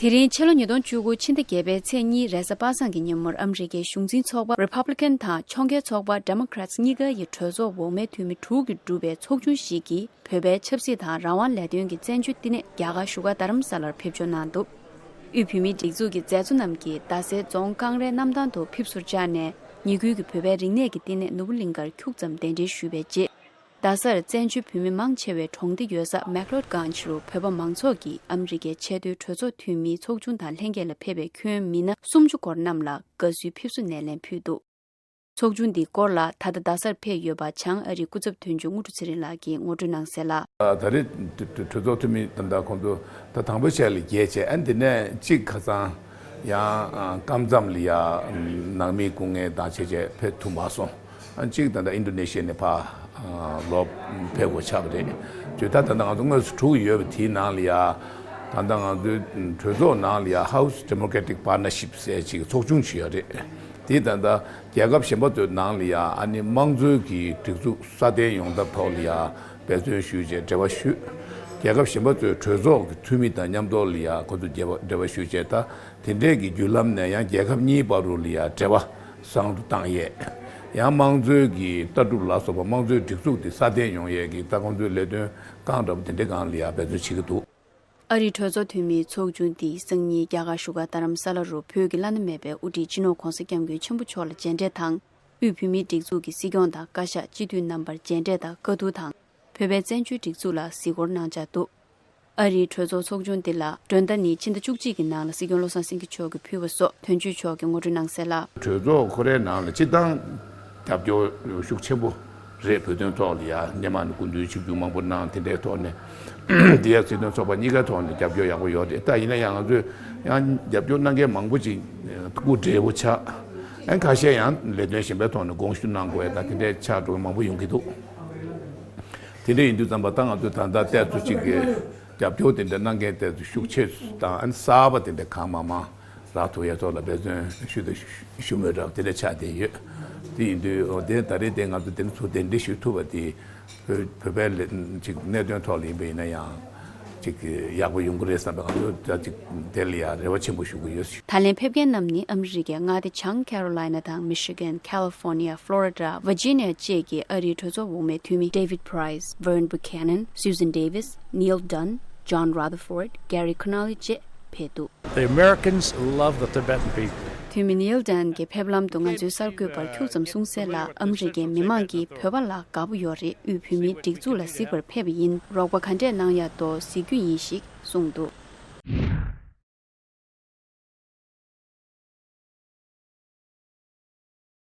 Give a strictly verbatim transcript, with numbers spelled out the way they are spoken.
དེ་རིང་ཕྱི་ལོ་ཉིས་སྟོང་བཅུ་དགུ་ཕྱི་ཟླ་བརྒྱད་པའི་ཚེས་གཉིས་རེས་གཟའ་པ་སངས་ཀྱི་ཉིན་མོར་ཨ་མི་རི་ཀའི་གཞུང་འཛིན་ཚོགས་པ་Republican་དང་ཕྱོགས་འགལ་ཚོགས་པ་Democrats་གཉིས་ཀ་ཡི་གྲོས་ཚོགས་འོག་མའི་འཐུས་མི་དྲུག་གིས་གྲུབ་པའི་ཚོགས་ཆུང་ཞིག་གིས་བོད་པའི་ཆབ་སྲིད་དང་རང་དབང་ལས་དོན་གྱི་བཙན་བྱོལ་བསྟི་གནས་རྒྱ་གར་བཞུགས་སྒར་རྡ་རམ་ས་ལར་ཕེབས་འབྱོར་གནང་འདུག་དབུས་བོད་མིའི་སྒྲིག་འཛུགས་ཀྱི་མཛད་གཙོ་རྣམས་ཀྱིས་རྡ་སའི་རྫོང་ཀང་རའི་གནམ་ཐང་དུ་ཕེབས་བསུར་བཅར་ནས་ཉེ་ཁུལ་གྱི་བོད་པའི་རིག་གནས་ཀྱི་བསྟི་གནས་ནོར་བུ་གླིང་གར་ཁྱུག་ཙམ་གདན་འདྲེན་ཞུས་པའི་རྗེས། རྡ་སར་བཙན་བྱོལ་བོད་མི་མང་ཆེ་བའི་གྲོང་སྡེ་ཡོད་ས་མེག་ལོར་གྷན་ཇི་རུ་བོད་པ་མང་ཚོགས་ཀྱིས་ཨ་མི་རི་ཀའི་ཆེས་མཐོའི་གྲོས་ཚོགས་འཐུས་མིའི་ཚོགས་ཆུང་དང་ལྷན་རྒྱས་ལ་ཕེབས་པའི་ཁྱོན་མི་སྣ་སུམ་ཅུ་སྐོར་རྣམས་ལ་དགའ་བསུའི་ཕེབས་བསུ་སྣེ་ལེན་ཕུལ་འདུག་ཚོགས་ཆུང་འདིའི་སྐོར་ལ་ད་ལྟ་རྡ་སར་ཕེབས་ཡོད་པ་བྱང་ཨ་རིའི་སྐུ་ཚབ་དོན་གཅོད་དངོས་གྲུབ་ཚེ་རིང་ལགས་ཀྱིས་ངོ་སྤྲོད་གནང་གསལ་ལ། ད་རེས་གྲོས་ཚོགས་འཐུས་མི་ད་ལྟ་ཁོང་ཚོ་ད་དང་པོ་ཆ་ལ་བརྒྱད་བྱས། ཨ་འདི་ནས་གཅིག་ཁ་སང་ཡང་སྐབས་མཚམས་ལ་ཡ་ནང་མི་སྐུ་ངལ་དང་བྱས་བྱས་ཕེབས་ཐུབ་མ་སོང་། ཨ་གཅིག་ད་ལྟ་ཨིན་ཌོ་ནེ་ཤི་ཡ་ནས་ཕར་ལོག་ཕེབས་དགོས་ཆགས་པ་རེད། དུས་ད་ད་ལྟ་ང་ཚོ་དངོས་སུ་དྲུག་ཡོད་པ་དེའི་ནང་ལ་ཡ་ད་ལྟ་ང་ཚོའི་གྲོས་ཚོགས་ནང་ལ་ཡ་House Democratic Partnership་ཟེར་ཅིག་ཚོགས་ཆུང་ཞིག་ཡོད་རེད། དེ་ད་ལྟ་རྒྱལ་ཁབ་གཞན་པ་ཚོའི་ནང་ལ་ཡ་ཨ་ནི་དམངས་གཙོའི་གི་སྒྲིག་འཛུགས་སྲ་བརྟན་ཡོང་ཐབས་ཐོག་ལ་ཡ་འབད་བརྩོན་ཞུས་བྱས་འབྲེལ་བ་ཞུས། རྒྱལ་ཁབ་གཞན་པ་ཚོའི་གྲོས་ཚོགས་ཀྱི་འཐུས་མི་དང་མཉམ་དུ་ལ་ཡ་ཁོ་ཚོ་འབྲེལ་བ་འབྲེལ་བ་ཞུས་བྱས། ད་དེ་འདྲས་ཀྱི་བརྒྱུད་ལམ་ནས་ཡང་རྒྱལ་ཁབ་གཉིས་བར་དུ་ལ་ཡ་འབྲེལ་བ་བཟང་དུ་བཏང་ཡས། ཡང་དམངས་གཙོའི་གི་ལྟ་གྲུབ་ལ་སོགས་པ་དམངས་གཙོའི་སྒྲིག་འཛུགས་དེ་སྲ་བརྟན་ཡོང་ཡས་ཀྱི་ད་ཁོང་ཚོའི་ལས་དོན་གང་འདྲ་པོ་དེ་འདྲའི་སྒང་ལ་ཡ་འབད་བརྩོན་བྱེད་ཀྱི་འདུག་ཨ་རིའི་གྲོས་ཚོགས་འཐུས་མིའི་ཚོགས་ཆུང་འདིས་སང་ཉིན་རྒྱ་གར་བཞུགས་སྒར་རྡ་རམ་ས་ལ་རུ་བོད་ཀྱི་བླ་ན་མེད་པའི་དབུ་ཁྲིད་སྤྱི་ནོར་༧གོང་ས་༧སྐྱབས་མགོན་ཆེན་པོ་མཆོག་ལ་མཇལ་འཕྲད་དང་། དབུས་བོད་མིའི་སྒྲིག་འཛུགས་ཀྱི་སྲིད་སྐྱོང་དང་བཀའ་ཤག་སྤྱི་འཐུས་རྣམ་པར་མཇལ་འཕྲད་དང་བཀའ་བསྡུར་དང་། བོད་པའི་བཙན་བྱོལ་སྒྲིག་འཛུགས་ལ་གཟིགས་སྐོར་གནང་འཆར་འདུག་ཨ་རིའི་གྲོས་ཚོགས་ཚོགས་ཆུང་འདི་ལ་མགྲོན་བརྡ་ནི་ཕྱི་ཟླ་བཅུ་གཅིག་གི་ནང་ལ་སྲིད་སྐྱོང་བློ་བཟང་སེང་གེ་མཆོག་གིས་ཕུལ་བ་སོགས་དོན་གཅོད་མཆོག་གིས་ངོ་སྤྲོད་གནང་གསལ་ལ། གྲོས་ཚོགས་ཁོ་རའི་ནང་ལ་སྤྱིར་བཏང་རྒྱབ་སྐྱོར་ཤུགས་ཆེན་པོ་རེད། བོད་དོན་ཐོག་ལ་ཡ་སྔོན་མ་ནས་སྐུ་མདུན་ཆིབས་བསྒྱུར་མང་པོ་གནང་། དེ་འདྲའི་ཐོག་ནས་འདི་ཡ་སྲིད་དོན་ཚོགས་པ་གཉིས་ཀའི་ཐོག་ནས་རྒྱབ་སྐྱོར་ཡག་པོ་ཡོད་རེད། ད་ཡིན་ན་ཡང་ང་ཚོས་ཡང་རྒྱབ་སྐྱོར་གནང་མཁན་མང་པོ་ཅིག་སྐུ་བགྲེས་པོ་ཆགས། ཡང་ཁ་ཤས་ཡང་ལས་དོན་གཞན་པའི་ཐོག་ནས་དགོངས་ཞུ་གནང་དགོས་ཡ་ད་དེ་འདྲའི་ཆགས་འགྲོ་མཁན་མང་པོ་ཡོང་གི་འདུག་དེ་འདྲ་ཡིན་དུས་ཙམ་པ་ད་ང་ཚོས་ད་ལྟ་ཏོག་ཙམ་ཅིག་གི་རྒྱབ་སྐྱོར་དེ་འདྲ་གནང་མཁན་དེ་ཚོ་ཤུགས་ཆེ་དང་ཨ་ནི་གསར་པ་དེ་འདྲ་གང་མང་མང་རག་ཐུབ་ཡ་ཐོག་ལ་འབད་བརྩོན་ཞུ་དང་ཞུ་མུས་རག་དེ་འདྲ་ཆགས་བསྡད་ཡོད། དེ་ཡིན་དུས་འོ་དེ་ད་རེས་དེ་ང་ཚོ་དེ་འདྲ་ཚོ་གདན་འདྲེན་ཞུ་ཐུབ་པ་དེ་བོད་བོད་པའི་ལས་ཅིག་གནད་དོན་ཐོག་ལ་ཡིན་པ་ཡིན་ན་ཡང་ཅིག་ཡག་པོ་ཡོང་གི་རེད་བསམ་པ་ང་ཚོ་ད་ཅིག་དེ་ལ་ཡང་རེ་བ་ཆེན་པོ་ཞུ་གི་ཡོད། ད་ལན་ཕེབས་མཁན་རྣམས་ནི་ཨ་མི་རི་ཀའི་མངའ་སྡེ་བྱང་Carolina་དང་Michigan, California, Florida, Virginia་བཅས་ཀྱི་ཨ་རིའི་གྲོས་ཚོགས་འོག་མའི་འཐུས་མི་David Price, Vern Buchanan, Susan Davis, Neil Dunn, John Rutherford, Gary Conoley་བཅས་ཕེབས་འདུག The Americans love the Tibetan people. འཐུས་མི་Neil Dunn་གྱིས་ཕེབས་ལམ་དུ་ང་ཚོའི་གསར་འགོད་པར་ཁྱུག་ཙམ་གསུངས་གསལ་ལ། ཨ་མི་རི་ཀའི་མི་མང་གིས་བོད་པ་ལ་དགའ་པོ་ཡོད་རེད། དབུས་བོད་མིའི་སྒྲིག་འཛུགས་ལ་གཟིགས་པར་ཕེབས་པ་ཡིན། རོགས་པ་ག་འདྲས་གནང་ཡག་འདུག་གཟིགས་རྒྱུ་ཡིན་ཞེས་གསུངས་འདུག